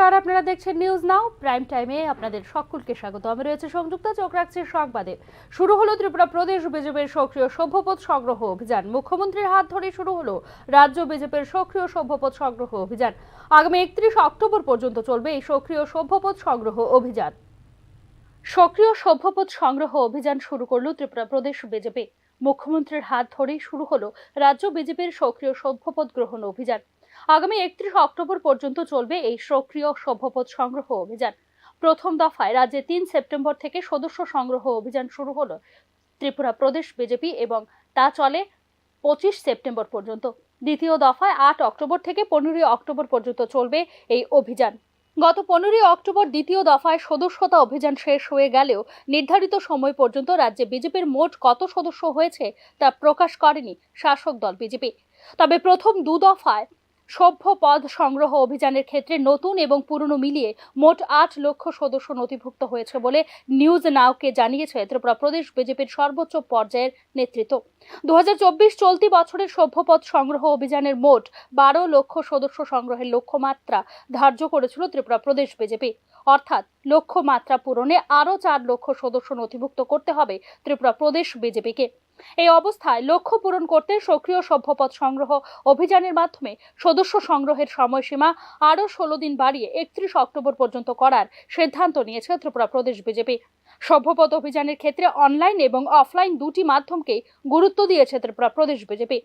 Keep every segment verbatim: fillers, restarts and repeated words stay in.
আর আপনারা দেখছেন news now prime টাইমে, আপনাদের সকলকে স্বাগত। আমি রয়েছে সংযুক্তা, চোখ রাখছি সংবাদে। শুরু হলো ত্রিপুরা প্রদেশ বিজেপির সক্রিয় সভ্যপদ সংগ্রহ অভিযান। মুখ্যমন্ত্রীর হাত ধরে শুরু হলো রাজ্য বিজেপির সক্রিয় সভ্যপদ সংগ্রহ অভিযান। আগামী একত্রিশ অক্টোবর পর্যন্ত চলবে এই সক্রিয় সভ্যপদ সংগ্রহ অভিযান। সক্রিয় সভ্যপদ সংগ্রহ অভিযান শুরু করল ত্রিপুরা প্রদেশ বিজেপি। মুখ্যমন্ত্রীর হাত ধরেই শুরু হলো রাজ্য বিজেপির সক্রিয় সভ্যপদ গ্রহণ অভিযান। আগামী একত্রিশ অক্টোবর পর্যন্ত চলবে এই সক্রিয় সভ্যপদ সংগ্রহ অভিযান। প্রথম দফায় রাজ্যে তিন সেপ্টেম্বর থেকে সদস্য সংগ্রহ অভিযান শুরু হলো ত্রিপুরা প্রদেশ বিজেপি এবং তা চলে পঁচিশ সেপ্টেম্বর পর্যন্ত। দ্বিতীয় দফায় আট অক্টোবর থেকে পনেরোই অক্টোবর পর্যন্ত চলবে এই অভিযান। গত পনেরোই অক্টোবর দ্বিতীয় দফায় সদস্যতা অভিযান শেষ হয়ে গেলেও নির্ধারিত সময় পর্যন্ত রাজ্যে বিজেপির মোট কত সদস্য হয়েছে তা প্রকাশ করেনি শাসক দল বিজেপি। তবে প্রথম দু দফায় সভ্য পদ সংগ্রহ অভিযানের ক্ষেত্রে নতুন এবং পুরনো মিলিয়ে মোট আট লক্ষ সদস্য নথিভুক্ত হয়েছে বলে নিউজ নাওকে জানিয়েছে ত্রিপুরা প্রদেশ বিজেপির সর্বোচ্চ পর্যায়ের নেতৃত্ব। দু হাজার চব্বিশ চলতি বছরের সভ্যপদ সংগ্রহ অভিযানের মোট বারো লক্ষ সদস্য সংগ্রহের লক্ষ্যমাত্রা ধার্য করেছিল ত্রিপুরা প্রদেশ বিজেপি। অর্থাৎ লক্ষ্যমাত্রা পূরণে আরও চার লক্ষ সদস্য নথিভুক্ত করতে হবে ত্রিপুরা প্রদেশ বিজেপিকে। এই অবস্থায় লক্ষ্য পূরণ করতে সক্রিয় সভ্যপদ সংগ্রহ অভিযানের মাধ্যমে সদস্য সংগ্রহের সময়সীমা আরও ষোলো দিন বাড়িয়ে একত্রিশ অক্টোবর পর্যন্ত করার সিদ্ধান্ত নিয়েছে ত্রিপুরা প্রদেশ বিজেপি। সভ্যপদ অভিযানের ক্ষেত্রে অনলাইন এবং অফলাইন দুটি মাধ্যমকেই গুরুত্ব দিয়েছে ত্রিপুরা প্রদেশ বিজেপি।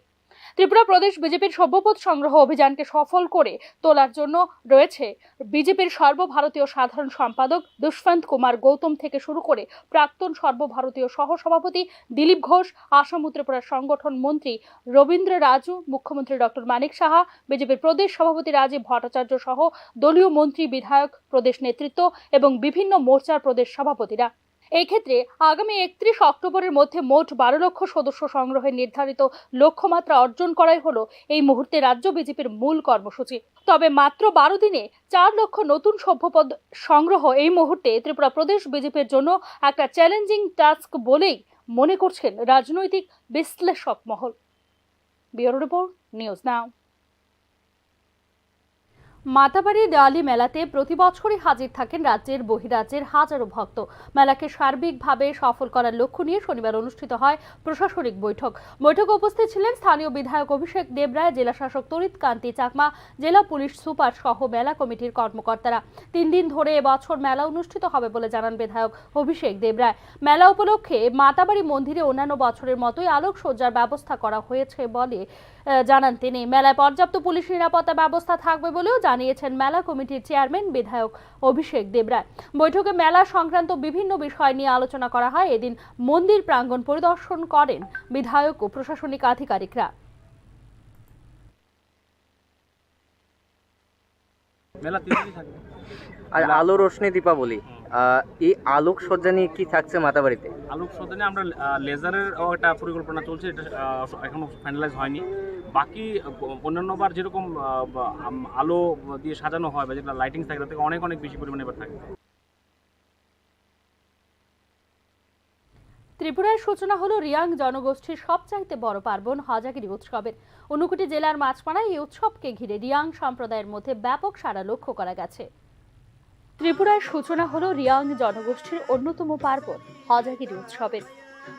ত্রিপুরা প্রদেশ বিজেপির সভ্যপদ সংগ্রহ অভিযানকে সফল করে তোলার জন্য রয়েছে বিজেপির সর্বভারতীয় সাধারণ সম্পাদক দুষ্যন্ত কুমার গৌতম থেকে শুরু করে প্রাক্তন সর্বভারতীয় সহসভাপতি দিলীপ ঘোষ, আসাম ও ত্রিপুরার সংগঠন মন্ত্রী রবীন্দ্র রাজু, মুখ্যমন্ত্রী ডক্টর মানিক সাহা, বিজেপির প্রদেশ সভাপতি রাজীব ভট্টাচার্য সহ দলীয় মন্ত্রী, বিধায়ক, প্রদেশ নেতৃত্ব এবং বিভিন্ন মোর্চার প্রদেশ সভাপতিরা। এই ক্ষেত্রে আগামী একত্রিশ অক্টোবরের মধ্যে মোট বারো লক্ষ সদস্য সংগ্রহের নির্ধারিত লক্ষ্যমাত্রা অর্জন করাই হলো এই মুহূর্তে রাজ্য বিজেপির মূল কর্মসূচি। তবে মাত্র বারো দিনে চার লক্ষ নতুন সভ্যপদ সংগ্রহ এই মুহূর্তে ত্রিপুরা প্রদেশ বিজেপির জন্য একটা চ্যালেঞ্জিং টাস্ক বলেই মনে করছেন রাজনৈতিক বিশ্লেষক মহল। Bureau report, news now. Matabari Diwali মেলাতে প্রতি বছরই হাজির থাকেন রাজ্যের বহিরাজ্যের হাজারো ভক্ত। মেলাকে সার্বিকভাবে সফল করার লক্ষ্য নিয়ে শনিবার অনুষ্ঠিত হয় প্রশাসনিক বৈঠক। বৈঠকে উপস্থিত ছিলেন স্থানীয় বিধায়ক অভিষেক দেবরায়, জেলা শাসক তড়িৎ কান্তি চাকমা, জেলা পুলিশ সুপার সহ মেলা কমিটির কর্মকর্তারা। তিন দিন ধরে এবছর মেলা অনুষ্ঠিত হবে বলে জানান বিধায়ক অভিষেক দেবরায়। মেলা উপলক্ষে মাতাবাড়ি মন্দিরে অন্যান্য বছরের মতোই আলোকসজ্জার ব্যবস্থা করা হয়েছে বলে, আহ, জানান তিনি। মেলায় পর্যাপ্ত পুলিশ নিরাপত্তা ব্যবস্থা থাকবে বলেও জানিয়েছেন মেলা কমিটির চেয়ারম্যান বিধায়ক অভিষেক দেবরায়। বৈঠকে মেলা সংক্রান্ত বিভিন্ন বিষয় নিয়ে আলোচনা করা হয়। এদিন মন্দির প্রাঙ্গণ পরিদর্শন করেন বিধায়ক ও প্রশাসনিক আধিকারিকরা। মেলা তিন দিনই থাকে। আর মেলা আলো রোশনি দীপাবলি, হুম। আহ, এই আলোক সজ্জা নিয়ে কি থাকছে মাতাবাড়িতে? আলোক সজ্জা নিয়ে আমরা, আহ, লেজারের, ও, একটা পরিকল্পনা চলছে, এটা, আহ, এখনো ফাইনালাইজ হয়নি। বাকি, আহ, অন্যান্য বার যেরকম, আহ, বা, আম, আলো দিয়ে সাজানো হয় বা যেটা লাইটিংস থাকে, তার থেকে অনেক, অনেক বেশি পরিমাণে এবার থাকে। ত্রিপুরায় সূচনা হলো রিয়াং জনগোষ্ঠীর সবচাইতে বড় পার্বণ হজাগিরি উৎসবের। ঊনকোটি জেলার মাছপাড়ায় এই উৎসবকে ঘিরে রিয়াং সম্প্রদায়ের মধ্যে ব্যাপক সাড়া লক্ষ্য করা গেছে। ত্রিপুরায় সূচনা হলো রিয়াং জনগোষ্ঠীর অন্যতম পার্বণ হজাগিরি উৎসবের।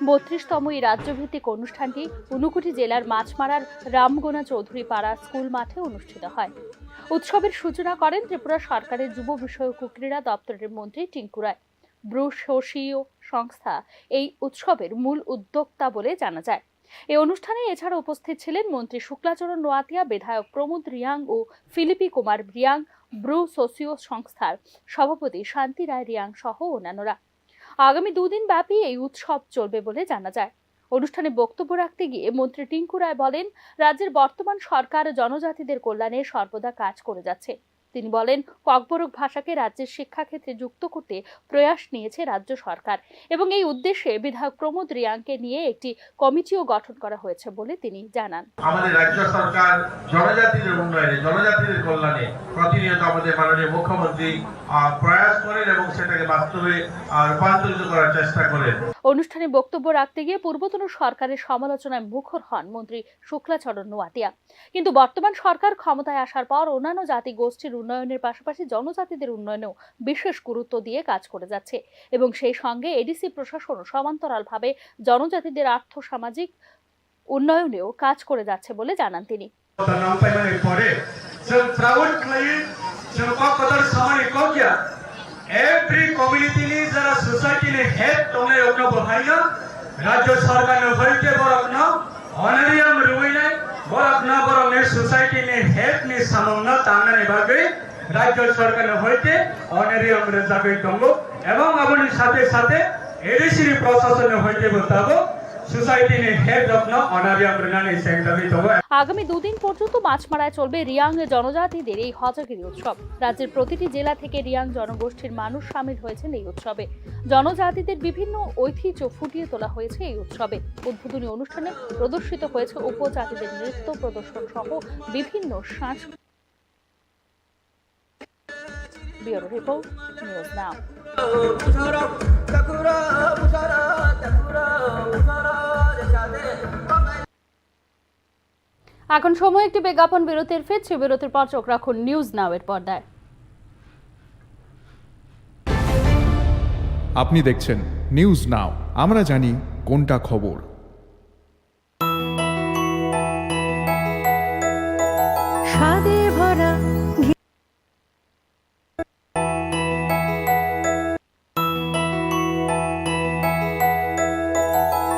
বত্রিশতম এই রাজ্যভিত্তিক অনুষ্ঠানটি ঊনকোটি জেলার মাছপাড়ার রামগোনা চৌধুরী পাড়া স্কুল মাঠে অনুষ্ঠিত হয়। উৎসবের সূচনা করেন ত্রিপুরা সরকারের যুব বিষয়ক ও ক্রীড়া দপ্তরের মন্ত্রী টিঙ্কু রায়। ব্রু সোশিও সংস্থা এই উৎসবের মূল উদ্যোক্তা বলে জানা যায়। এই অনুষ্ঠানে এছাড়া উপস্থিত ছিলেন মন্ত্রী শুক্লাচরণ নোয়াতিয়া, বিধায়ক প্রমোদ রিয়াং ও ফিলিপি কুমার রিয়াং, ব্রু সোশিও সংস্থার সভাপতি শান্তি রায় রিয়াং সহ অন্যান্যরা। আগামী দুদিন ব্যাপী এই উৎসব চলবে বলে জানা যায়। অনুষ্ঠানে বক্তব্য রাখতে গিয়ে মন্ত্রী টিঙ্কু রায় বলেন, রাজ্যের বর্তমান সরকার জনজাতিদের কল্যাণে সর্বদা কাজ করে যাচ্ছে। তিনি বলেন, ককবরক ভাষাকে রাজ্যের শিক্ষাক্ষেত্রে যুক্ত করতে প্রয়াস নিয়েছে রাজ্য সরকার এবং এই উদ্দেশ্যে বিধায়ক প্রমোদ রিয়াংকে নিয়ে একটি কমিটিও গঠন করা হয়েছে বলে তিনি জানান। আমাদের রাজ্য সরকার জনজাতিদের উন্নয়নে, জনজাতিদের কল্যাণে প্রতিনিয়ত আমাদের মাননীয় মুখ্যমন্ত্রী, আহ, প্রয়াস করেন এবং সেটাকে বাস্তবে, আহ, রূপান্তরিত করার চেষ্টা করেন। অনুষ্ঠানে বক্তব্য রাখতে গিয়ে পূর্বতন সরকারের সমালোচনায় মুখর হন মন্ত্রী শুক্লাচরণ নোয়াতিয়া। কিন্তু বর্তমান সরকার ক্ষমতায় আসার পর অন্যান্য জাতিগোষ্ঠীর উন্নয়নের পাশাপাশি জনজাতিদের উন্নয়নেও বিশেষ গুরুত্ব দিয়ে কাজ করে যাচ্ছে এবং সেই সঙ্গে এডিসি প্রশাসন সমান্তরালভাবে জনজাতিদের আর্থ সামাজিক উন্নয়নেও কাজ করে যাচ্ছে বলে জানান তিনি। Nang paimani pore, chwng proud khlaiwi, chwng kok kotor samani kok ya. Every community ni jara society ni head tongnai rokno bo haino, Rajya Sarkar ni hoite borokno honorarium rwinai, borokno borokni society ni head ni samungno tangnani bagwi Rajya Sarkar ni hoite honorarium rwjagwi tongo, ebong aboni sathe sathe A D C ni proshasoni hoite bo tabok society ni head rokno honorarium rwnani sengdagwi tongo. আগামী দুদিন পর্যন্ত মাছমারায় চলবে রিয়াং জনজাতিদের এই হজগিরি উৎসব। রাজ্যের প্রতিটি জেলা থেকে রিয়াং জনগোষ্ঠীর মানুষ সামিল হয়েছেন এই উৎসবে। জনজাতিদের বিভিন্ন ঐতিহ্য ফুটিয়ে তোলা হয়েছে এই উৎসবে। উদ্বোধনী অনুষ্ঠানে প্রদর্শিত হয়েছে উপজাতিদের নৃত্য প্রদর্শন সহ বিভিন্ন সাংস্কৃতিক। Bureau Report, News Now. এখন সময় একটি বিজ্ঞাপন বিরতির। ফিরছি বিরতির পর, চোখ রাখুন নিউজ নাও এর পর্দায়। আপনি দেখছেন নিউজ নাও, আমরা জানি কোনটা খবর। স্বাদে ভরা ঘি-,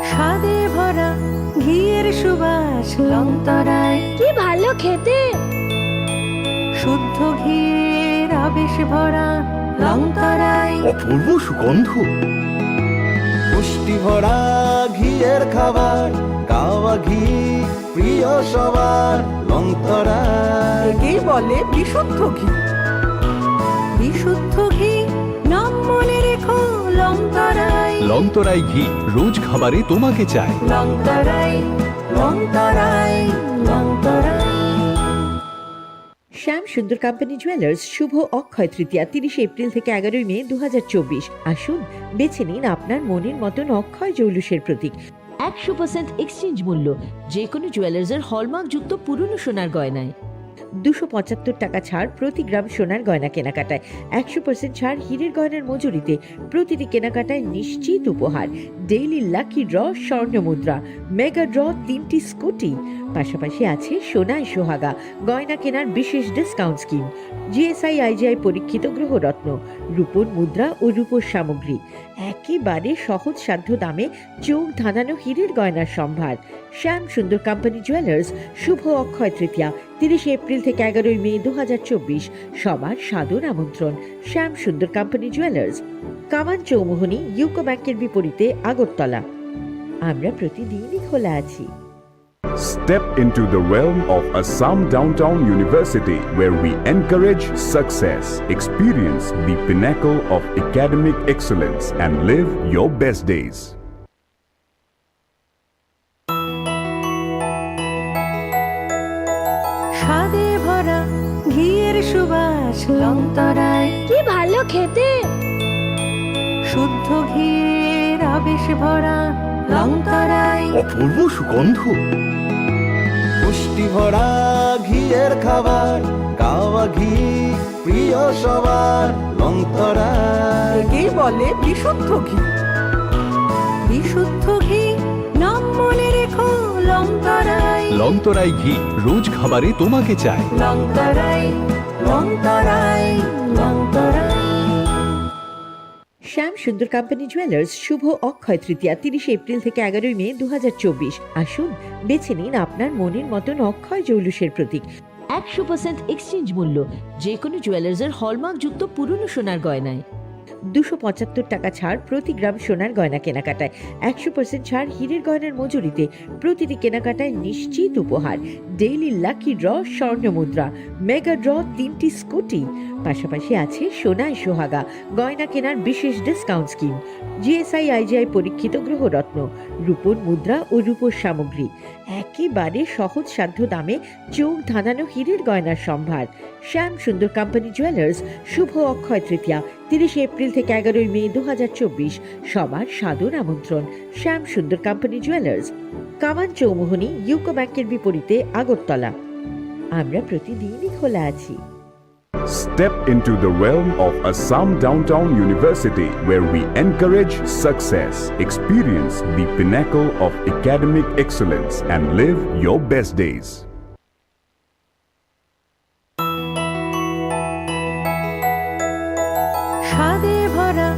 স্বাদে ভরা ঘিয়ের সুবাস লংতরায়। কি ভালো খেতে! শুদ্ধ ঘিয়ের আবেশ ভরা লংতরায়। অপূর্ব সুগন্ধ। পুষ্টি ভরা ঘিয়ের খাবার, গাওয়া ঘি প্রিয় সবার লংতরায়। একেই বলে বিশুদ্ধ ঘি। বিশুদ্ধ ঘি, নাম মনে রেখো লংতরায়। লংতরায় ঘি, রোজ খাবারে তোমাকে চাই। লংতরায়, লংতরায়, লংতরায়। শ্যাম সুন্দর কোম্পানি জুয়েলার্স শুভ অক্ষয় তৃতীয়া তিরিশে এপ্রিল থেকে এগারোই মে দু হাজার চব্বিশ। আসুন, বেছে নিন আপনার মনের মতন অক্ষয় জৌলুসের প্রতীক। একশো পার্সেন্ট এক্সচেঞ্জ মূল্য যে কোনো জুয়েলার্সের হলমার্কযুক্ত পুরনো সোনার গয়নায়। দুশো পঁচাত্তর টাকা ছাড় প্রতি গ্রাম সোনার গয়না কেনাকাটায়, একশো পার্সেন্ট ছাড় হীরের গয়নার মজুরিতে, প্রতিটি কেনাকাটায় নিশ্চিত উপহার, ডেইলি লাকি ড্র, স্বর্ণ মুদ্রা, মেগা ড্র, তিনটি স্কুটি। পাশাপাশি আছে সোনায় সোহাগা, গয়না কেনার বিশেষ discount scheme, G S I I G I পরীক্ষিত গ্রহরত্ন, রূপোর মুদ্রা ও রূপোর সামগ্রী। একেবারে সহজসাধ্য দামে চোখ ধাঁধানো হীরের গয়নার সম্ভার। শ্যাম সুন্দর কোম্পানি জুয়েলার্স, শুভ অক্ষয় তৃতীয়া, তিরিশে এপ্রিল থেকে এগারোই মে দু হাজার চব্বিশ। সবার সাদর আমন্ত্রণ। শ্যাম সুন্দর কোম্পানি জুয়েলার্স, কামান চৌমুহনী, ইউকো ব্যাংকের বিপরীতে, আগরতলা। আমরা প্রতিদিনই খোলা আছি। Step into the realm of Assam Downtown University, where we encourage success, experience the pinnacle of academic excellence, and live your best days. স্বাদে ভরা ঘিয়ের সুবাস লংতরায়। কি ভালো খেতে! শুদ্ধ ঘিয়ের আবেশ ভরা লংতরায়। অপূর্ব সুগন্ধ। পুষ্টি ভরা ঘিয়ের খাবার, গাওয়া ঘি প্রিয় সবার লংতরায়। একেই বলে বিশুদ্ধ ঘি। বিশুদ্ধ ঘি, নাম মনে রেখো লংতরায়। লংতরায় ঘি, রোজ খাবারে তোমাকে চাই। লংতরায়, লংতরায়, লংতরায়। শ্যাম সুন্দর কোম্পানি জুয়েলার্স, শুভ অক্ষয় তৃতীয়া, তিরিশে এপ্রিল থেকে এগারোই মে দু হাজার চব্বিশ। আসুন, বেছে নিন আপনার মনের মতন অক্ষয় জৌলুসের প্রতীক। একশো পার্সেন্ট এক্সচেঞ্জ মূল্য যে কোনো জুয়েলার্সের হলমার্কযুক্ত পুরনো সোনার গয়নায়। দুশো পঁচাত্তর টাকা ছাড় প্রতি গ্রাম সোনার গয়না কেনাকাটায়, একশো পার্সেন্ট ছাড় হীরের গয়নার মজুরিতে, প্রতিটি কেনাকাটায় নিশ্চিত উপহার, ডেইলি লাকি ড্র, স্বর্ণ মুদ্রা, মেগা ড্র, তিনটি স্কুটি। পাশাপাশি আছে সোনায় সোহাগা, গয়না কেনার বিশেষ discount scheme, G S I I G I পরীক্ষিত গ্রহরত্ন, রূপোর মুদ্রা ও রূপোর সামগ্রী। একেবারে সহজসাধ্য দামে চোখ ধাঁধানো হীরের গয়নার সম্ভার। শ্যাম সুন্দর কোম্পানি জুয়েলার্স, শুভ অক্ষয় তৃতীয়া, তিরিশে এপ্রিল থেকে এগারোই মে দু হাজার চব্বিশ। সবার সাদর আমন্ত্রণ। শ্যাম সুন্দর কোম্পানি জুয়েলার্স, কামান চৌমুহনী, ইউকো ব্যাংকের বিপরীতে, আগরতলা। আমরা প্রতিদিনই খোলা আছি। Step into the realm of Assam Downtown University, where we encourage success, experience the pinnacle of academic excellence, and live your best days. স্বাদে ভরা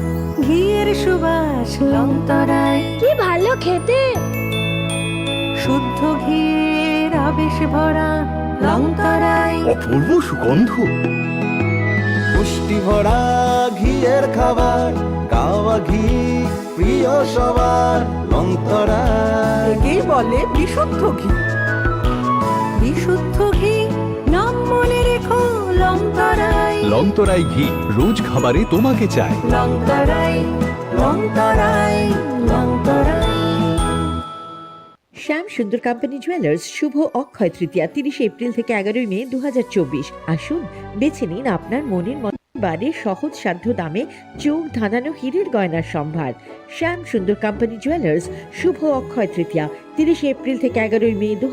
ঘিয়ের সুবাস লংতরাই। কি ভালো খেতে। শুদ্ধ ঘিয়ের আবেশ ভরা লংতরাই। অপূর্ব সুগন্ধ। পুষ্টি ভরা ঘিয়ের খাবার, গাওয়া ঘি প্রিয় সবার, লংতরাই। একেই বলে বিশুদ্ধ ঘি। বিশুদ্ধ ঘি, নাম মনে রেখো লংতরাই। লংতরাই ঘি রোজ খাবারে তোমাকে চাই। লংতরাই, লংতরাই, লংতরাই। শ্যাম সুন্দর কোম্পানি জুয়েলার্স শুভ অক্ষয় তৃতীয়া তিরিশে এপ্রিল থেকে এগারোই মে দু। আসুন, বেছে নিন আপনার মনের মতো বাড়ির সহজ সাধ্য দামে চোখ ধাঁধানো হীরের গয়নার সম্ভার। শ্যাম সুন্দর কোম্পানি জুয়েলার্স শুভ অক্ষয় তৃতীয়া তিরিশে এপ্রিল থেকে এগারোই মে দু।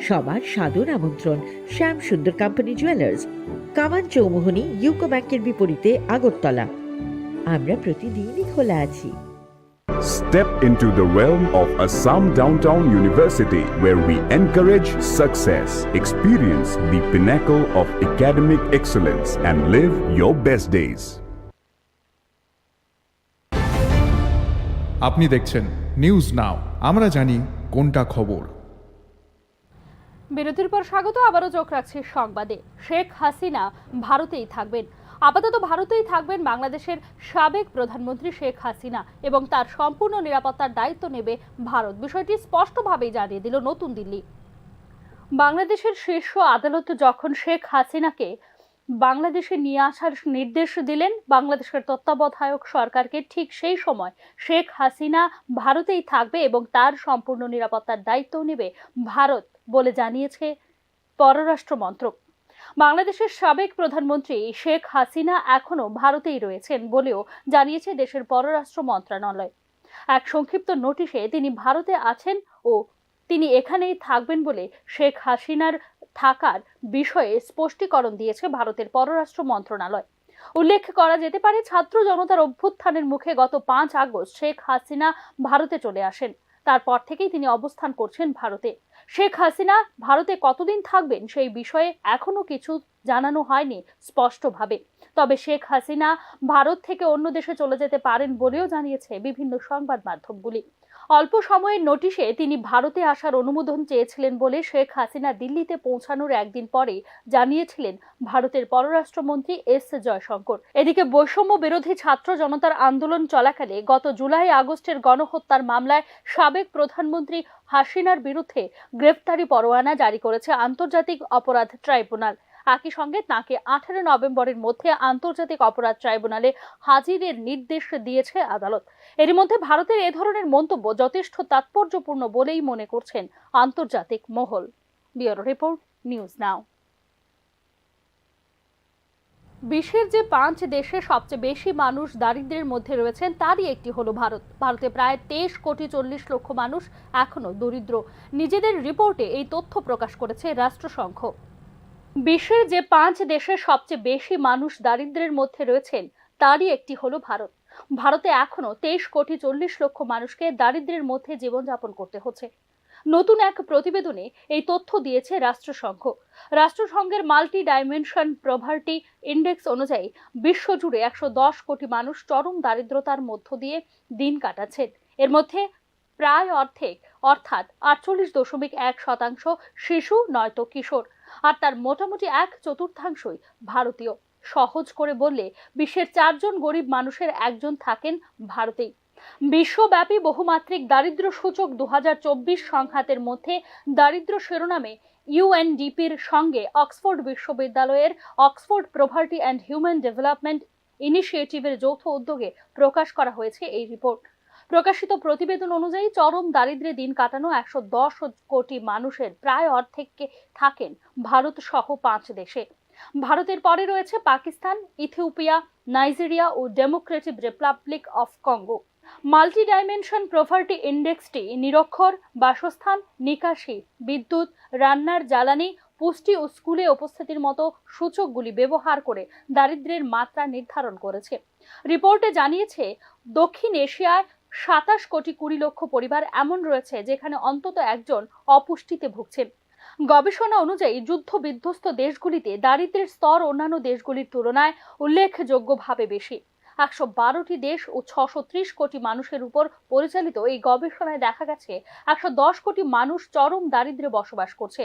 সবার সাদর আমন্ত্রণ। শ্যাম সুন্দর কোম্পানি জুয়েলার্স, কামান চৌমুহনী, ইউকো ব্যাংকের বিপরীতে, আগরতলা। আমরা প্রতিদিনই খোলা আছি। Step into the realm of Assam Downtown University, where we encourage success, experience the pinnacle of academic excellence, and live your best days. আপনি দেখছেন নিউজ নাও। আমরা জানি কোনটা খবর। বিরতির পর স্বাগত। আবারও চোখ রাখছি সংবাদে। শেখ হাসিনা ভারতেই থাকবেন। আপাতত ভারতেই থাকবেন বাংলাদেশের সাবেক প্রধানমন্ত্রী শেখ হাসিনা এবং তার সম্পূর্ণ নিরাপত্তার দায়িত্ব নেবে ভারত। বিষয়টি স্পষ্টভাবেই জানিয়ে দিল নতুন দিল্লি। বাংলাদেশের শীর্ষ আদালত যখন শেখ হাসিনাকে বাংলাদেশে নিয়ে আসার নির্দেশ দিলেন বাংলাদেশের তত্ত্বাবধায়ক সরকারকে, ঠিক সেই সময় শেখ হাসিনা ভারতেই থাকবে এবং তার সম্পূর্ণ নিরাপত্তার দায়িত্ব নেবে ভারত বলে জানিয়েছে পররাষ্ট্র মন্ত্রক। বাংলাদেশের সাবেক প্রধানমন্ত্রী শেখ হাসিনা এখনও ভারতেই রয়েছেন বলেও জানিয়েছে দেশের পররাষ্ট্র মন্ত্রণালয়। এক সংক্ষিপ্ত নোটিশে তিনি ভারতে আছেন ও তিনি এখানেই থাকবেন বলে শেখ হাসিনার থাকার বিষয়ে স্পষ্টীকরণ দিয়েছে ভারতের পররাষ্ট্র মন্ত্রণালয়। উল্লেখ করা যেতে পারে, ছাত্র জনতার অভ্যুত্থানের মুখে গত পাঁচ আগস্ট শেখ হাসিনা ভারতে চলে আসেন। তারপর থেকেই তিনি অবস্থান করছেন ভারতে। শেখ হাসিনা ভারতে কতদিন থাকবেন সেই বিষয়ে এখনও কিছু জানানো হয়নি স্পষ্টভাবে। তবে শেখ হাসিনা ভারত থেকে অন্য দেশে চলে যেতে পারেন বলেও জানিয়েছে বিভিন্ন সংবাদ মাধ্যমগুলি। অল্প সময়ের নোটিশে তিনি ভারতে আসার অনুমোদন চেয়েছিলেন বলে শেখ হাসিনা দিল্লিতে পৌঁছানোর একদিন পরেই জানিয়েছিলেন ভারতের পররাষ্ট্রমন্ত্রী এস জয়শঙ্কর। এদিকে বৈষম্য বিরোধী ছাত্র জনতার আন্দোলন চলাকালে গত জুলাই আগস্টের গণহত্যার মামলায় সাবেক প্রধানমন্ত্রী হাসিনার বিরুদ্ধে গ্রেফতারি পরোয়ানা জারি করেছে আন্তর্জাতিক অপরাধ ট্রাইব্যুনাল। একই সঙ্গে তাঁকে আঠারো নভেম্বরের মধ্যে আন্তর্জাতিক অপরাধ ট্রাইব্যুনালে হাজিরের নির্দেশ দিয়েছে আদালত। এরই মধ্যে ভারতের এ ধরনের মন্তব্য যথেষ্ট তাৎপর্যপূর্ণ বলেই মনে করছেন আন্তর্জাতিক মহল। ব্যুরো রিপোর্ট, নিউজ নাও। বিশ্বের যে পাঁচ দেশে সবচেয়ে বেশি মানুষ দারিদ্র্যের মধ্যে রয়েছেন, তারই একটি হলো ভারত। ভারতে প্রায় তেইশ কোটি চল্লিশ লক্ষ মানুষ এখনও দরিদ্র। নিজেদের রিপোর্টে এই তথ্য প্রকাশ করেছে রাষ্ট্রসংঘ। বিশ্বের যে পাঁচ দেশে সবচেয়ে বেশি মানুষ দারিদ্র্যের মধ্যে রয়েছেন, তারই একটি হলো ভারত। ভারতে এখনও তেইশ কোটি চল্লিশ লক্ষ মানুষকে দারিদ্র্যের মধ্যে জীবনযাপন করতে হচ্ছে। নতুন এক প্রতিবেদনে এই তথ্য দিয়েছে রাষ্ট্রসংঘ। রাষ্ট্রসংঘের মাল্টি ডাইমেনশন পভার্টি ইন্ডেক্স অনুযায়ী বিশ্বজুড়ে একশো দশ কোটি মানুষ চরম দারিদ্রতার মধ্য দিয়ে দিন কাটাচ্ছেন। এর মধ্যে প্রায় অর্ধেক, অর্থাৎ আটচল্লিশ দশমিক এক শতাংশ শিশু নয়তো কিশোর, আর তার মোটামুটি এক চতুর্থাংশই ভারতীয়। সহজ করে বললে, বিশ্বের চারজন গরিব মানুষের একজন থাকেন ভারতেই। বিশ্বব্যাপী বহুমাত্রিক দারিদ্র্য সূচক দু হাজার চব্বিশ সংখ্যাতের মধ্যে দারিদ্র্য শিরোনামে ইউএনডিপির সঙ্গে অক্সফোর্ড বিশ্ববিদ্যালয়ের Oxford poverty and human development ইনিশিয়েটিভের যৌথ উদ্যোগে প্রকাশ করা হয়েছে এই রিপোর্ট। প্রকাশিত প্রতিবেদন অনুযায়ী, চরম দারিদ্র্যে দিন কাটানো একশো দশ কোটি মানুষের প্রায় অর্ধেককে থাকেন ভারত সহ পাঁচ দেশে। ভারতের পরে রয়েছে পাকিস্তান, ইথিওপিয়া, নাইজেরিয়া ও democratic republic of Congo. Multi dimension poverty ইন্ডেক্সটি নিরক্ষর, বাসস্থান, নিকাশি, বিদ্যুৎ, রান্নার জ্বালানি, পুষ্টি ও স্কুলে উপস্থিতির মতো সূচকগুলি ব্যবহার করে দারিদ্র্যের মাত্রা নির্ধারণ করেছে। রিপোর্টে জানিয়েছে, দক্ষিণ এশিয়ায় সাতাশ কোটি কুড়ি লক্ষ পরিবার এমন রয়েছে, যেখানে অন্তত একজন অপুষ্টিতে ভুগছেন। গবেষণা অনুযায়ী, যুদ্ধ বিধ্বস্ত দেশগুলিতে দারিদ্র্যের স্তর অন্যান্য দেশগুলির তুলনায় উল্লেখযোগ্যভাবে বেশি। একশো বারোটি দেশ ও ছশো ত্রিশ কোটি মানুষের উপর পরিচালিত এই গবেষণায় দেখা গেছে, একশো দশ কোটি মানুষ চরম দারিদ্র্যে বসবাস করছে,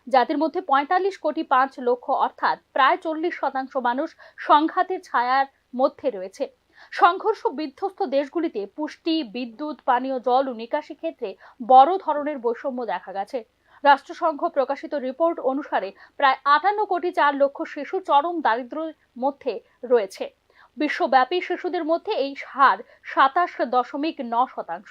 যাদের মধ্যে পঁয়তাল্লিশ কোটি পাঁচ লক্ষ, অর্থাৎ প্রায় চল্লিশ শতাংশ মানুষ সংঘাতের ছায়ার মধ্যে রয়েছে। সংঘর্ষ বিধ্বস্ত দেশগুলিতে পুষ্টি, বিদ্যুৎ, পানীয় জল ও নিকাশি ক্ষেত্রে বড় ধরনের বৈষম্য দেখা গেছে। রাষ্ট্রসংঘ প্রকাশিত রিপোর্ট অনুসারে, প্রায় আটান্ন কোটি চার লক্ষ শিশু চরম দারিদ্র্যের মধ্যে রয়েছে। বিশ্বব্যাপী শিশুদের মধ্যে এই হার সাতাশ দশমিক নয় শতাংশ।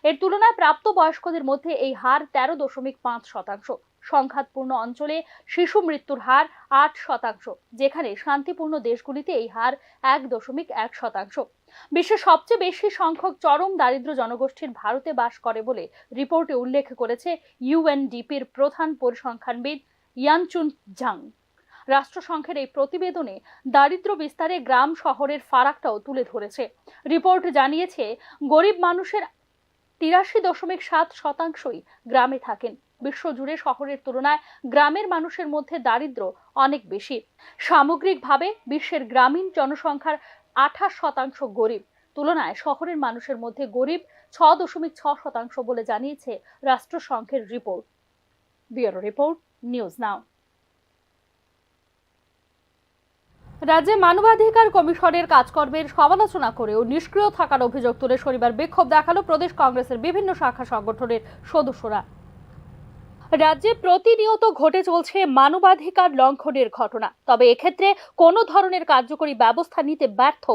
এর তুলনায় প্রাপ্তবয়স্কদের মধ্যে এই হার তেরো দশমিক পাঁচ শতাংশ। সংঘাতপূর্ণ অঞ্চলে শিশু মৃত্যুর হার আট শতাংশ, যেখানে শান্তিপূর্ণ দেশগুলিতে এই হার এক দশমিক এক শতাংশ। বিশ্বের সবচেয়ে বেশি সংখ্যক চরম দারিদ্র জনগোষ্ঠীর ভারতে বাস করে বলে রিপোর্টে উল্লেখ করেছে ইউএনডিপির প্রধান পরিসংখ্যানবিদ ইয়ানচুন জাং। রাষ্ট্রসংঘের এই প্রতিবেদনে দারিদ্র বিস্তারে গ্রাম শহরের ফারাকটাও তুলে ধরেছে। রিপোর্ট জানিয়েছে, গরিব মানুষের তিরাশি দশমিক সাত শতাংশই গ্রামে থাকেন। বিশ্বজুড়ে শহরের তুলনায় গ্রামের মানুষের মধ্যে দারিদ্র অনেক বেশি। সামগ্রিকভাবে বিশ্বের গ্রামীণ জনসংখ্যার আঠাশ শতাংশ গরিব। তুলনায় শহরের মানুষের মধ্যে গরিব ছ দশমিক ছ শতাংশ বলে জানিয়েছে রাষ্ট্রসংঘের রিপোর্ট। ব্যুরো রিপোর্ট, নিউজ নাও। রাজ্যে মানবাধিকার কমিশনের কাজকর্মের সমালোচনা করেও নিষ্ক্রিয় থাকার অভিযোগ তুলে শনিবার বিক্ষোভ দেখালো প্রদেশ কংগ্রেসের বিভিন্ন শাখা সংগঠনের সদস্যরা। রাজ্যে প্রতিনিয়ত ঘটে চলছে মানবাধিকার লঙ্ঘনের ঘটনা, তবে এক্ষেত্রে কোনো ধরনের কার্যকরী ব্যবস্থা নিতে ব্যর্থ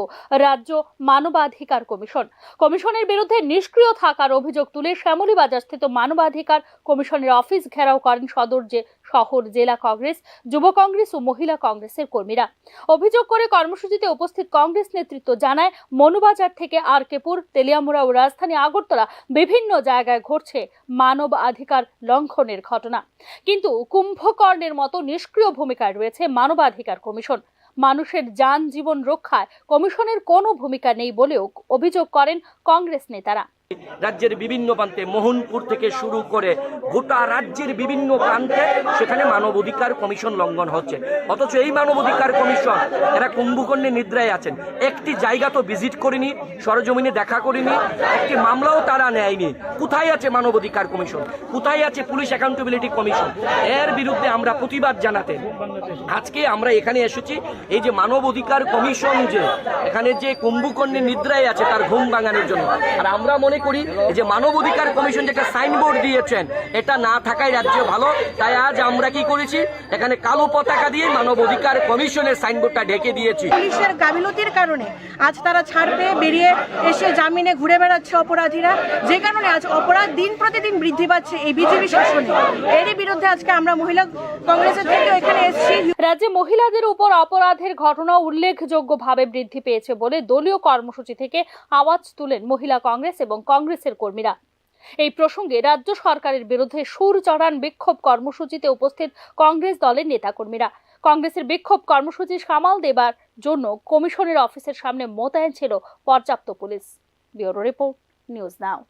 রাজ্য মানবাধিকার কমিশন। কমিশনের বিরুদ্ধে নিষ্ক্রিয় থাকার অভিযোগ তুলে শ্যামলীবাজারস্থিত মানবাধিকার কমিশনের অফিস ঘেরাও করেন সদর যে শহর জেলা কংগ্রেস, যুব কংগ্রেস ও মহিলা কংগ্রেসের কর্মীরা। অভিযোগ করে কর্মসূচিতে উপস্থিত কংগ্রেস নেতৃত্ব জানায়, মনুবাজার থেকে আরকেপুর, তেলিয়ামুড়া ও রাজধানী আগরতলা বিভিন্ন জায়গায় ঘটছে মানব অধিকার লঙ্ঘনের ঘটনা। কিন্তু কুম্ভকর্ণের মতো নিষ্ক্রিয় ভূমিকায় রয়েছে মানবাধিকার কমিশন। মানুষের যান জীবন রক্ষায় কমিশনের কোনো ভূমিকা নেই বলেও অভিযোগ করেন কংগ্রেস নেতারা। রাজ্যের বিভিন্ন প্রান্তে, মোহনপুর থেকে শুরু করে গোটা রাজ্যের বিভিন্ন প্রান্তে সেখানে মানবাধিকার কমিশন লঙ্ঘন হচ্ছে। অথচ এই মানবাধিকার কমিশন, এরা কুম্ভকর্ণে নিদ্রায় আছেন। একটি জায়গা তো ভিজিট করেনি, সরজমিনে দেখা করেনি, একটি মামলাও তারা নেয়নি। কোথায় আছে মানবাধিকার কমিশন? কোথায় আছে পুলিশ অ্যাকাউন্টেবিলিটি কমিশন? এর বিরুদ্ধে আমরা প্রতিবাদ জানাতে আজকে আমরা এখানে এসেছি। এই যে মানব অধিকার কমিশন, যে এখানে যে কুম্ভকর্ণে নিদ্রায় আছে, তার ঘুম ভাঙানোর জন্য। আর আমরা মনে করি, এই যে মানব অধিকার কমিশন যে একটা সাইনবোর্ড দিয়েছেন, এটা না থাকাই রাজ্যে ভালো। তাই আজ আমরা কি করেছি, এখানে কালো পতাকা দিয়ে মানব অধিকার কমিশনের সাইনবোর্ডটা ঢেকে দিয়েছি। পুলিশের গাফিলতির কারণে আজ তারা ছাড় পেয়ে বেরিয়ে এসে জামিনে ঘুরে বেড়াচ্ছে অপরাধীরা, যে কারণে আজ অপরাধ দিন প্রতিদিন বৃদ্ধি পাচ্ছে এই বিজেপি শাসনে। এরই বিরুদ্ধে আজকে আমরা মহিলা কংগ্রেসের থেকে এখানে এসেছি। রাজ্যে মহিলাদের উপর অপরাধের ঘটনা উল্লেখযোগ্যভাবে বৃদ্ধি পেয়েছে বলে দলীয় কর্মসূচি থেকে আওয়াজ তুলেন মহিলা কংগ্রেস এবং কংগ্রেসের কর্মীরা। এই প্রসঙ্গে রাজ্য সরকারের বিরুদ্ধে সুর চড়ান বিক্ষোভ কর্মসূচিতে উপস্থিত কংগ্রেস দলের নেতাকর্মীরা। কংগ্রেসের বিক্ষোভ কর্মসূচি সামাল দেবার জন্য কমিশনের অফিসের সামনে মোতায়েন ছিল পর্যাপ্ত পুলিশ। ব্যুরো রিপোর্ট, নিউজ নাও।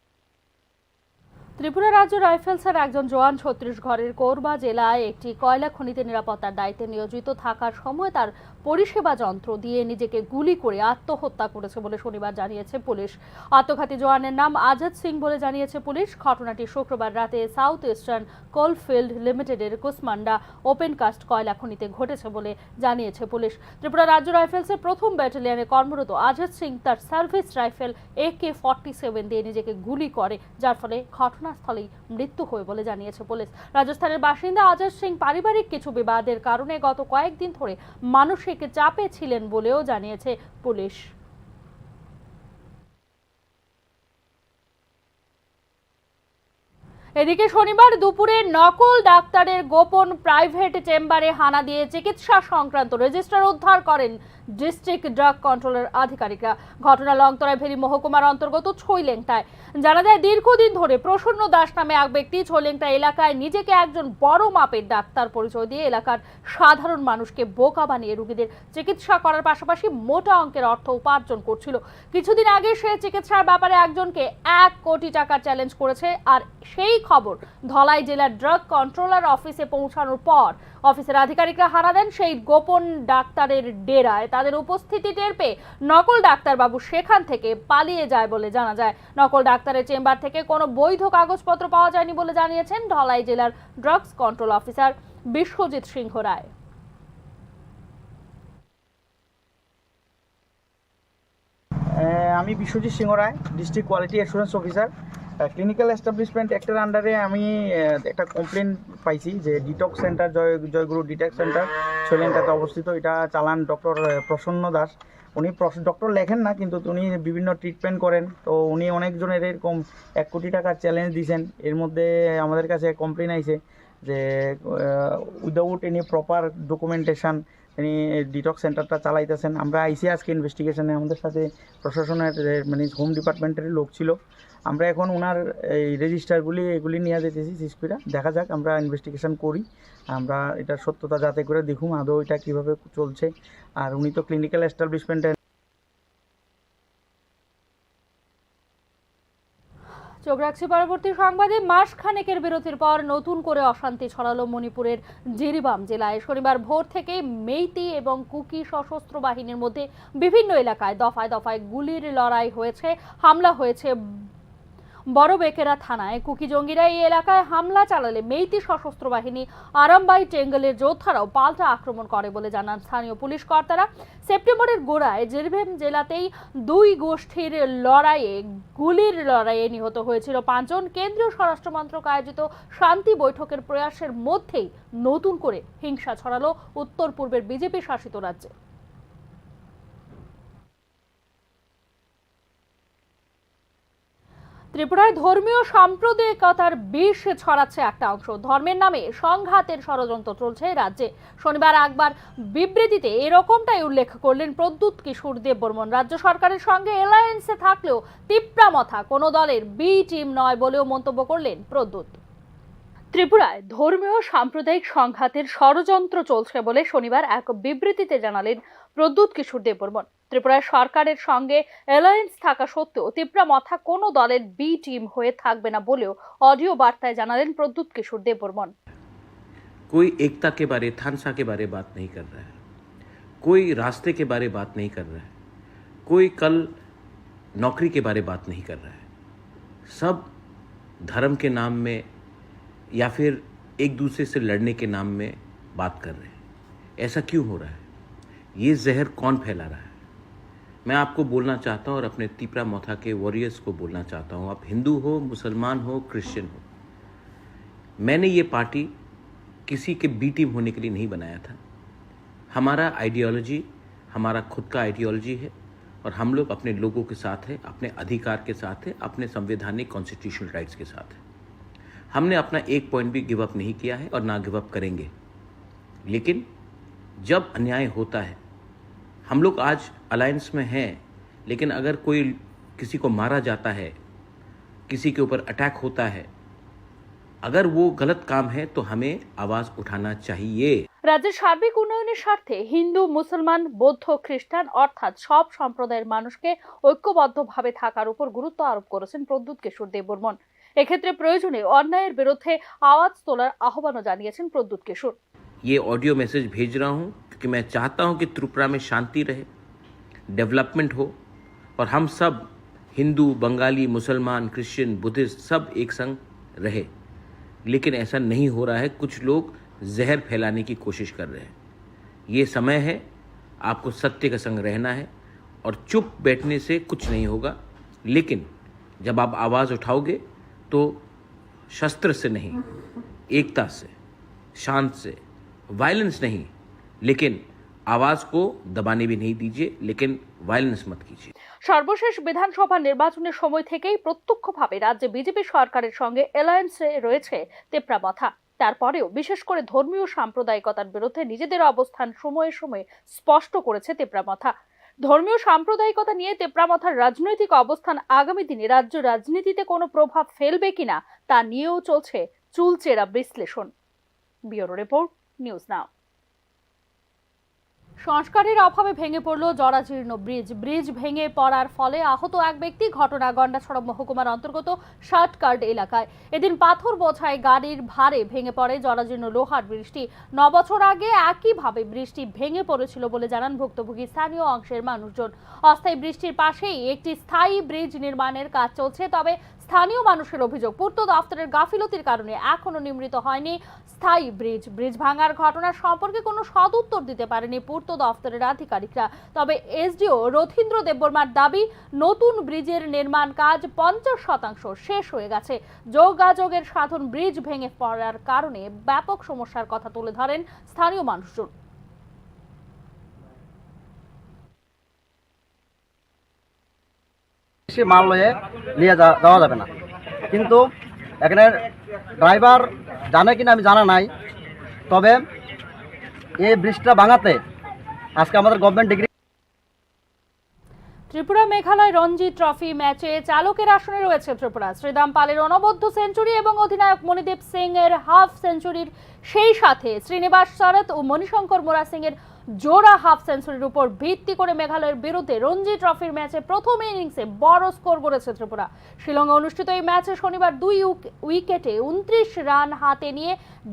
ত্রিপুরা রাজ্য রাইফেলসের একজন জওয়ান ছত্তিশগড়ের কোরবা জেলায় একটি কয়লা খনিতে নিরাপত্তার দায়িত্বে নিয়োজিত থাকার সময় তার পরিষেবা যন্ত্র দিয়ে নিজেকে গুলি করে আত্মহত্যা করেছে বলে শনিবার জানিয়েছে পুলিশ। আত্মঘাতী জওয়ানের নাম আজাদ সিং বলে জানিয়েছে পুলিশ। ঘটনাটি শুক্রবার রাতে সাউথ ইস্টার্ন কোলফিল্ড লিমিটেডের কুসমান্ডা ওপেন কাস্ট কয়লা খনিতে ঘটেছে বলে জানিয়েছে পুলিশ। ত্রিপুরা রাজ্য রাইফেলসের প্রথম ব্যাটালিয়নে কর্মরত আজাদ সিং তার service rifle AK forty seven দিয়ে নিজেকে গুলি করে, যার ফলে ঘটনাস্থলেই মৃত্যু হয় বলে জানিয়েছে পুলিশ। রাজস্থানের বাসিন্দা আজাদ সিং পারিবারিক কিছু বিবাদের কারণে গত কয়েকদিন ধরে মানসিক চাপে ছিলেন বলেও জানিয়েছে পুলিশ। এদিকে শনিবার দুপুরে নকল ডাক্তারের গোপন প্রাইভেট চেম্বারে হানা দিয়ে চিকিৎসা সংক্রান্ত রেজিস্টার উদ্ধার করেন ডিস্ট্রিক্ট ড্রাগ কন্ট্রোলের আধিকারিকরা। ঘটনা লংতরাই ভেলি মহকুমার অন্তর্গত ছৈলেংটায়। জানা যায়, দীর্ঘদিন ধরে প্রসন্ন দাস নামে এক ব্যক্তি ছৈলেংটা এলাকায় নিজেকে একজন বড় মাপের ডাক্তার পরিচয় দিয়ে এলাকার সাধারণ মানুষকে বোকা বানিয়ে রোগীদের চিকিৎসা করার পাশাপাশি মোটা অঙ্কের অর্থ উপার্জন করছিল। কিছুদিন আগে সে চিকিৎসার ব্যাপারে একজনকে এক কোটি টাকা চ্যালেঞ্জ করেছে। আর সেই খবর ধলাই জেলার ড্রাগ কন্ট্রোলার অফিসে পৌঁছানোর পর অফিসের আধিকারিকরা হানা দেন সেই গোপন ডাক্তারের ডেরায়। তাদের উপস্থিতি টের পেয়ে নকল ডাক্তারবাবু সেখান থেকে পালিয়ে যায় বলে জানা যায়। নকল ডাক্তারের চেম্বার থেকে কোনো বৈধ কাগজপত্র পাওয়া যায়নি বলে জানিয়েছেন ধলাই জেলার drugs control officer Biswajit Singha Roy. আহ, আমি Biswajit Singha Roy, district quality assurance officer. Clinical establishment অ্যাক্টের আন্ডারে আমি আহ, একটা কমপ্লেন পাইছি যে detox centre, Joy Joyguru detox centre ছৈলেংটাতে অবস্থিত, এটা চালান ডক্টর প্রসন্ন দাস। উনি ডক্টর লেখেন না, কিন্তু উনি বিভিন্ন ট্রিটমেন্ট করেন। তো উনি অনেকজনের এরকম এক কোটি টাকার চ্যালেঞ্জ দিয়েছেন। এর মধ্যে আমাদের কাছে কমপ্লেন আইছে যে উইদাউট এনি প্রপার ডকুমেন্টেশন তিনি ডিটক্স সেন্টারটা চালাইতেছেন। আমরা আইসি আজকে ইনভেস্টিগেশনে, আমাদের সাথে প্রশাসনের যে, মানে, হোম ডিপার্টমেন্টের লোক ছিল। আমরা এখন ওনার এই রেজিস্টারগুলি, এগুলি নিয়ে যেতেছি সিজ করে। দেখা যাক, আমরা ইনভেস্টিগেশন করি, আমরা এটা সত্যতা যাচাই করে দেখুন আদৌ এটা কিভাবে চলছে। আর উনি তো ক্লিনিক্যাল এস্টাবলিশমেন্টে চোখ রাখছি পরবর্তী সংবাদে। মাস খানেকের বিরতির পর নতুন করে অশান্তি ছড়ালো মণিপুরের জিরিবাম জেলায়। শনিবার ভোর থেকে মেইতি এবং কুকি সশস্ত্র বাহিনীর মধ্যে বিভিন্ন এলাকায় দফায় দফায় গুলির লড়াই হয়েছে, হামলা হয়েছে বড় বেকেরা থানায়। কুকি জঙ্গিরা এই এলাকায় হামলা চালালে মেইতি সশস্ত্র বাহিনী আরামবাই টেঙ্গলের যোদ্ধারাও পাল্টা আক্রমণ করে বলে জানান স্থানীয় পুলিশ কর্তারা। সেপ্টেম্বরের গোড়ায় জিরিবাম জেলাতেই দুই গোষ্ঠীর লড়াইয়ে, গুলির লড়াইয়ে নিহত হয়েছিল পাঁচজন। কেন্দ্রীয় স্বরাষ্ট্র মন্ত্রক আয়োজিত শান্তি বৈঠকের প্রয়াসের মধ্যেই নতুন করে হিংসা ছড়ালো উত্তর পূর্বের বিজেপি শাসিত রাজ্যে। ত্রিপুরায় ধর্মীয় সাম্প্রদায়িকতার বিষ ছড়াচ্ছে একটা অংশ। ধর্মের নামে সংঘাতের ষড়যন্ত্র চলছে রাজ্যে। শনিবার একবার বিবৃতিতে এরকমটাই উল্লেখ করলেন প্রদ্যুৎ কিশোর দেববর্মন। রাজ্য সরকারের সঙ্গে অ্যালায়েন্সে থাকলেও তিপ্রা মথা কোনো দলের বি টিম নয় বলেও মন্তব্য করলেন প্রদ্যুৎ। ত্রিপুরায় ধর্মীয় সাম্প্রদায়িক সংঘাতের ষড়যন্ত্র চলছে বলে শনিবার এক বিবৃতিতে জানালেন প্রদ্যুৎ কিশোর দেববর্মন। ত্রিপুরা সরকারের সঙ্গে অ্যালায়েন্স থাকা সত্ত্বেও তিপ্রা মথা কোনো দলের বি টিম হয়ে থাকবে না বলেও অডিও বার্তায় জানালেন প্রদ্যুৎ কিশোর দেববর্মন। कोई एकता के बारे, थानसा के बारे बात नहीं कर रहा है, कोई रास्ते के बारे बात नहीं कर रहा है, कोई कल नौकरी के बारे बात नहीं कर रहा है। सब धर्म के नाम में या फिर एक दूसरे से लड़ने के नाम में बात कर रहे हैं। ऐसा क्यों हो रहा है? ये जहर कौन फैला रहा है? मैं आपको बोलना चाहता हूँ और अपने तिपरा मोथा के वॉरियर्स को बोलना चाहता हूँ, आप हिंदू हो, मुसलमान हो, क्रिश्चियन हो, मैंने ये पार्टी किसी के बी टीम होने के लिए नहीं बनाया था। हमारा आइडियोलॉजी हमारा खुद का आइडियोलॉजी है और हम लोग अपने लोगों के साथ हैं, अपने अधिकार के साथ हैं, अपने संवैधानिक कॉन्स्टिट्यूशनल राइट्स के साथ हैं। हमने अपना एक पॉइंट भी गिव अप नहीं किया है और ना गिव अप करेंगे। लेकिन जब अन्याय होता है, हम लोग आज अलायंस में हैं, लेकिन अगर कोई किसी को मारा जाता है, किसी के ऊपर अटैक होता है, अगर वो गलत काम है तो हमें आवाज उठाना चाहिए। রাজ্যের সার্বিক উন্নয়নের স্বার্থে হিন্দু, মুসলমান, বৌদ্ধ, খ্রিস্টান অর্থাৎ সব সম্প্রদায়ের মানুষকে ঐক্যবদ্ধভাবে থাকার উপর গুরুত্ব আরোপ করেছেন প্রদ্যুৎ কিশোর দেববর্মন। এক্ষেত্রে প্রয়োজনে অন্যায়ের বিরুদ্ধে আওয়াজ তোলার আহ্বানও জানিয়েছেন প্রদ্যুৎ কিশোর। ये ऑडियो मैसेज भेज रहा हूँ क्योंकि मैं चाहता हूँ कि त्रिपुरा में शांति रहे, डेवलपमेंट हो और हम सब हिंदू, बंगाली, मुसलमान, क्रिश्चियन, बुद्धिस्ट सब एक संग रहे। लेकिन ऐसा नहीं हो रहा है। कुछ लोग जहर फैलाने की कोशिश कर रहे हैं। ये समय है आपको सत्य के संग रहना है और चुप बैठने से कुछ नहीं होगा। लेकिन जब आप आवाज़ उठाओगे तो शस्त्र से नहीं, एकता से, शांत से, वायलेंस नहीं, लेकिन आवाज़ को दबाने भी नहीं दीजिए, लेकिन वायलेंस मत कीजिए। সর্বশেষ বিধানসভা নির্বাচনের সময় থেকেই প্রত্যক্ষভাবে রাজ্যে বিজেপি সরকারের সঙ্গে অ্যালায়েন্সে রয়েছে তিপ্রা মথা। তারপরেও বিশেষ করে ধর্মীয় সাম্প্রদায়িকতার বিরুদ্ধে নিজেদের অবস্থান সময়ে সময়ে স্পষ্ট করেছে তেপ্রামথা। ধর্মীয় সাম্প্রদায়িকতা নিয়ে তেপ্রামথার রাজনৈতিক অবস্থান আগামী দিনে রাজ্য রাজনীতিতে কোনো প্রভাব ফেলবে কিনা তা নিয়েও চলছে চুলচেরা বিশ্লেষণ। ব্যুরো রিপোর্ট, নিউজ নাও। সংস্কারের অভাবে ভেঙে পড়ল জরাজীর্ণ ব্রিজ। ব্রিজ ভেঙে পড়ার ফলে আহত এক ব্যক্তি। ঘটনা গন্ডাছড়া মহকুমার অন্তর্গত শার্টকার্ড এলাকায়। এদিন পাথর বোঝাই গাড়ির ভারে ভেঙে পড়ে জরাজীর্ণ লোহার ব্রিজটি। ন বছর আগে একইভাবে ব্রিজটি ভেঙে পড়েছিল বলে জানান ভুক্তভোগী স্থানীয় অংশের মানুষজন। অস্থায়ী ব্রিজটির পাশেই একটি স্থায়ী ব্রিজ নির্মাণের কাজ চলছে, তবে স্থানীয় মানুষের অভিযোগ, পূর্ত দফতরের গাফিলতির কারণে এখনো নির্মিত হয়নি স্থায়ী ব্রিজ। ব্রিজ ভাঙার ঘটনা সম্পর্কে কোনো সদুত্তর দিতে পারেনি পূর্ত দফতরের আধিকারিকরা। তবে এসডিও রথীন্দ্র দেববর্মার দাবি, নতুন ব্রিজের নির্মাণ কাজ পঞ্চাশ শতাংশ শেষ হয়ে গেছে। যোগাযোগের সাধন ব্রিজ ভেঙে পড়ার কারণে ব্যাপক সমস্যার কথা তুলে ধরেন স্থানীয় মানুষজন। বেশি মাল লয়ে নিয়ে যা-, যাওয়া যাবে না। কিন্তু এখানে ড্রাইভার জানে কিনা আমি জানা নাই, তবে এই ব্রিজটা ভাঙাতে আজকে আমাদের গভর্নমেন্ট ডিগ্রি ত্রিপুরা মেঘালয় রঞ্জি ট্রফি ম্যাচে চালকের আসনে রয়েছে ত্রিপুরা। শ্রীদাম পালের অনবদ্য সেঞ্চুরি এবং অধিনায়ক মণিদীপ সিং এর হাফ সেঞ্চুরির সেই সাথে শ্রীনিবাস শরৎ ও মণিশঙ্কর মোরা সিং এর জোড়া হাফ সেঞ্চুরির উপর ভিত্তি করে মেঘালয়ের বিরুদ্ধে রঞ্জি ট্রফির ম্যাচে প্রথম ইনিংসে বড় স্কোর করেছে ত্রিপুরা। শিলংয়ে অনুষ্ঠিত এই ম্যাচে শনিবার দুই উইক-, উইকেটে ঊনত্রিশ রান হাতে নিয়ে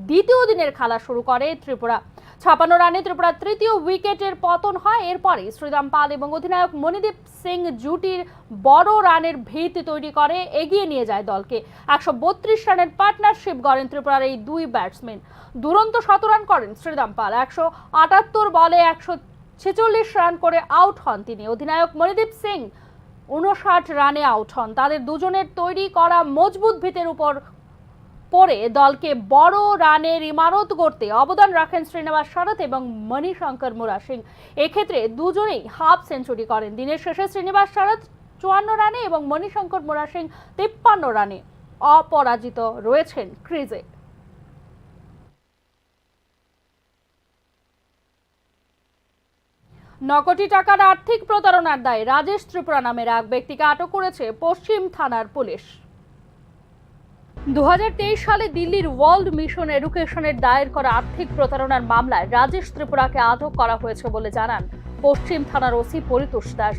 দ্বিতীয় দিনের খেলা শুরু করে ত্রিপুরা। ছাপ্পান্ন রানে ত্রিপুরা তৃতীয় উইকেটের পতন হয়। এরপরে শ্রীরাম পাল এবং অধিনায়ক মণিদীপ সিং জুটির বড় রানের ভিত তৈরি করে এগিয়ে নিয়ে যায় দলকে। একশো বত্রিশ রানের পার্টনারশিপ গড়েন ত্রিপুরার এই দুই ব্যাটসম্যান। দুরন্ত শতরান করেন শ্রীরাম পাল। একশো আটাত্তর বলে একশো ছেচল্লিশ রান করে আউট হন তিনি। অধিনায়ক মণিদীপ সিং ঊনষাট রানে আউট হন। তাদের দুজনের তৈরি করা মজবুত ভিতের উপর পড়ে দলকে বড় রানের ইমারত গড়তে অবদান রাখেন শ্রীনিবাস শরৎ এবং মণিশঙ্কর মুরা সিং। এক্ষেত্রে দুজনেই হাফ সেঞ্চুরি করেন। দিনের শেষে শ্রীনিবাস শরৎ চুয়ান্ন রানে এবং মণিশঙ্কর মুরা সিং তিপ্পান্ন রানে অপরাজিত রয়েছেন ক্রিজে। ন কোটি টাকার আর্থিক প্রতারণার দায়ে রাজেশ ত্রিপুরা নামের এক ব্যক্তিকে আটক করেছে পশ্চিম থানার পুলিশ। দু হাজার তেইশ সালে দিল্লির ওয়ার্ল্ড মিশন এডুকেশনের দায়ের করা আর্থিক প্রতারণার মামলায় রাজেশ ত্রিপুরাকে আটক করা হয়েছে বলে জানান পশ্চিম থানার ওসি পরিতোষ দাস।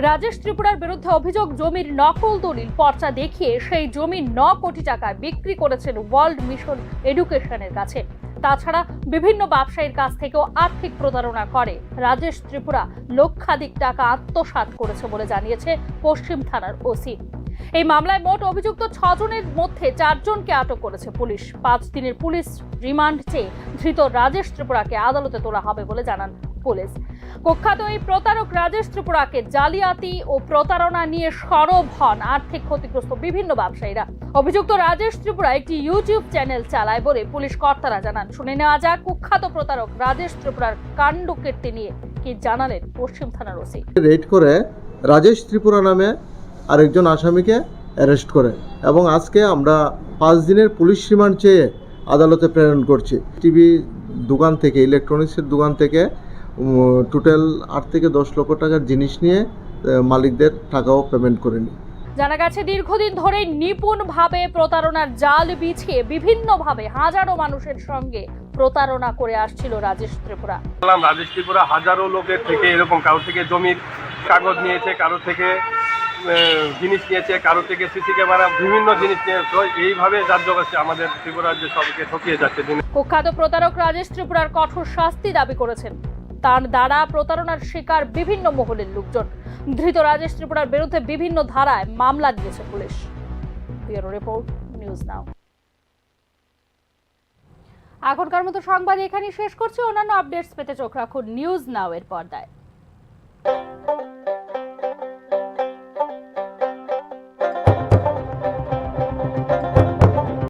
রাজেশ ত্রিপুরার বিরুদ্ধে অভিযোগ, জমির নকল দলিল পর্চা দেখিয়ে সেই জমি ন কোটি টাকায় বিক্রি করেছেন ওয়ার্ল্ড মিশন এডুকেশনের কাছে। তাছাড়া বিভিন্ন ব্যবসায়ীর কাছ থেকেও আর্থিক প্রতারণা করে রাজেশ ত্রিপুরা। লক্ষাধিক টাকা আত্মসাৎ করেছে বলে জানিয়েছে পশ্চিম থানার ওসি। এই মামলায় মোট অভিযুক্ত ছজনের মধ্যে চারজনকে আটক করেছে পুলিশ। পাঁচ দিনের পুলিশ রিমান্ড চেয়ে ধৃত রাজেশ ত্রিপুরাকে আদালতে তোলা হবে বলে জানান পুলিশ। কুখ্যাত এই প্রতারক রাজেশ ত্রিপুরাকে জালিয়াতি ও প্রতারণা নিয়ে সরব হন আর্থিক ক্ষতিগ্রস্ত বিভিন্ন ব্যবসায়ীরা। অভিযুক্ত রাজেশ ত্রিপুরা একটি YouTube চ্যানেল চালায় বলে পুলিশ কর্তারা জানান। শুনে নেওয়া যাক কুখ্যাত প্রতারক রাজেশ ত্রিপুরার কাণ্ডকীর্তি নিয়ে কি জানালেন পশ্চিম থানার ওসি। রেড করে রাজেশ ত্রিপুরা নামে আরেকজন আসামিকে অ্যারেস্ট করে এবং আজকে আমরা পাঁচ দিনের পুলিশ রিমান্ড চেয়ে আদালতে প্রেরণ করছি। টিভি দোকান থেকে, ইলেকট্রনিক্সের দোকান থেকে টোটাল আট থেকে দশ লক্ষ টাকার জিনিস নিয়ে আহ, মালিকদের টাকাও পেমেন্ট করেনি। জানা গেছে, দীর্ঘদিন ধরে নিপুণভাবে প্রতারণার জাল বিছিয়ে বিভিন্নভাবে হাজারো মানুষের সঙ্গে প্রতারণা করে আসছিল রাজেশ ত্রিপুরা। রাজেশ ত্রিপুরা হাজারো লোকের থেকে এরকম কারো থেকে জমির কাগজ নিয়েছে, কারো থেকে আহ, জিনিস নিয়েছে, কারো থেকে সিসি ক্যামেরা, বিভিন্ন জিনিস নিয়ে। তো এইভাবে রাজ্যবাসী আমাদের ত্রিপুরার যে সবকে ঠকিয়ে যাচ্ছে দিনে। কুখ্যাত প্রতারক রাজেশ ত্রিপুরার কঠোর শাস্তি দাবি করেছেন। তার দ্বারা প্রতারণার শিকার বিভিন্ন মহলের লোকজন। ধৃত রাজেশ ত্রিপুরার বিরুদ্ধে বিভিন্ন ধারায় মামলা দিয়েছে পুলিশ। ব্যুরো রিপোর্ট, নিউজ নাও। এখনকার মতো সংবাদ এখানেই শেষ করছি। অন্যান্য আপডেটস পেতে চোখ রাখুন নিউজ নাও এর পর্দায়।